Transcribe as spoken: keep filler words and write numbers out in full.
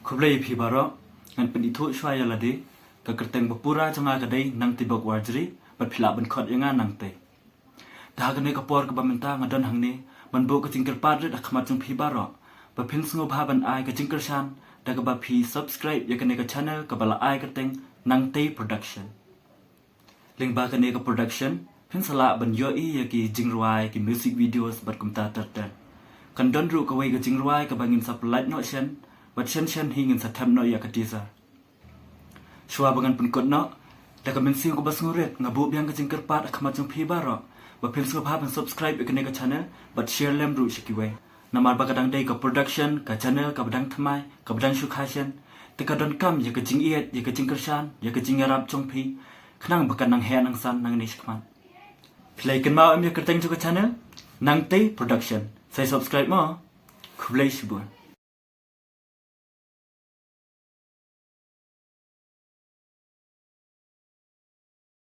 Khublei ïa phi baroh, ngan pynithuh shuwa ïa lade. Ka kyrteng ba pura jong nga ka dei Nangtei Bok Warjri, bad phi lah ban khot ïa nga Nangtei. Te ha kane ka por kaba mynta nga don hangne ban buh ka jingkyrpad rit ha khmat jong phi baroh ba phin sngewbha ban ai ka jingkyrshan da kaba phi subscribe ïa kane ka channel kaba la ai kyrteng Nangtei Production. Lyngba kane ka production phin sa lah ban ïohi ïa ki jingrwai, ki music videos bad kumta ter ter. Kan don ruh kawei ka jingrwai kaba ngin sa pyllait noh shen, bad shen shen hi ngin sa thep noh ïa ka teaser. Shuwa ba ngan pynkut noh, da ka mynsiem kaba sngewrit nga buh biang ka jingkyrpad ha khmat jong phi baroh ba phin sngewbha ban subscribe ïa kane ka channel bad share lem ruh sha kiwei. Namar ba ka dang dei ka production, ka channel kaba dang thymmai, kaba dang shu kha shen. Te ka donkam ïa ka jingïeit, ïa ka jingkyrshan, ïa ka jingïarap jong phi khnang ba kan nang heh nang san nangne shakhmat. Phi la ïa kynmaw em ïa ka kyrteng jong ka channel? Nangtei Production. Sa ïa subscribe mo. Khublei shibun.